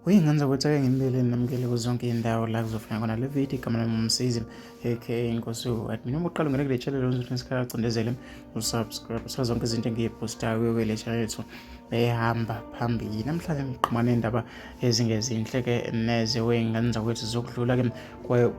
Uyingane zakwethu ake nginibele namukele kuzo zonke iy'ndawo la kuzofika khona le video. Igama lami uMsizi aka Inkosi u-admin. Uma uqala ungene kule channel uzothi isikhala cindezele usubscribe uthola zonke izinto engiyiphostayo kule channel yethu ehamba phambili. Namhlanje ngiqhuma nendaba ezingezinhle ke neze wey'ngane zakwethu zokudlula ke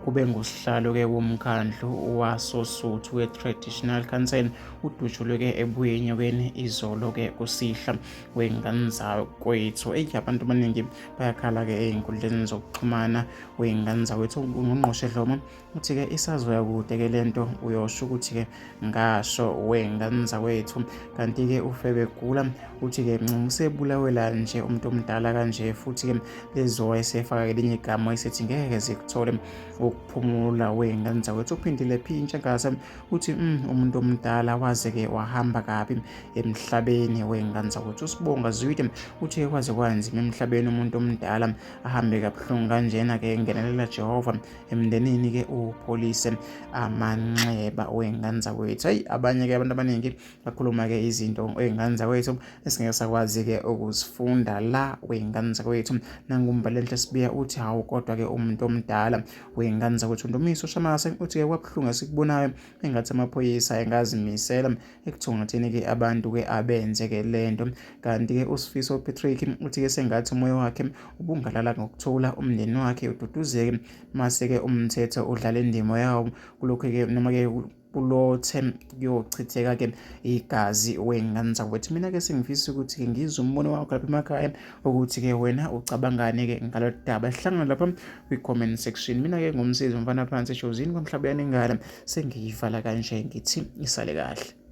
kube ngusihlalo ke womkhandlu wasoSuthu we-Traditional Council udutshulwe ke ebuye enyokeni izolo ke kusihla wey'ngane zakwethu. Eyi, abantu abaningi bayakhala-ke ey'nkundleni zokuxhumana wey'ngane zakwethu. Ungqongqoshe Dlomo uthi-ke isazoya kude-ke le nto, uyosho ukuthi-ke ngasho wey'ngane zakwethu. Kanti-ke uFebegula uthi-ke usebulawela nje umuntu omdala kanje, futhi-ke lezo wayesefaka elinye igama wayesethi ngeke zikuthole ukuphumula wey'ngane zakwethu. Uphindile phintsha ngase uthi umuntu omdala waze-ke wahamba kabi emhlabeni wey'ngane zakwethu. USibonga Zwide uthi kwaze kwanzima emhlabeni umuntu omdala ahambe kabuhlungu kanjena-ke, ngenelela Jehova emndenini-ke upholise amanxeba wey'ngane zakwethu. Hhayi, abanye-ke abantu abaningi bakhuluma-ke izinto wey'ngane zakwethu esingeke sakwazi-ke ukuzifunda la wey'ngane zakwethu. NanguMbalenhle Sibiya uthi hawu kodwa-ke umuntu omdala wey'ngane zakwethu. Ndumiso Shamase uthi-ke kwabuhlungu esikubonayo, engathi amaphoyisa engazimisela ekuthungatheni-ke abantu-ke abenze-ke le nto. Kanti-ke uSifiso Patrick uthi-ke sengathi umoya wakhe ubungalala ngokuthula, umndeni wakhe ududuzeke, mase-ke umthetho udlala indima yawo kulokhu-ke noma-ke kulothe kuyochitheka-ke igazi wey'ngane zakwethu. Mina-ke sengifisa ukuthi-ke ngizwe umbono wakho lapha emakhaya ukuthi-ke wena ucabangani-ke ngalolu daba. Sihlangana lapha kwi-comment section. Mina-ke ngumsizi umfana phansi eshozini kwamhlaba yanengane, sengiyivala kanje ngithi isale kahle.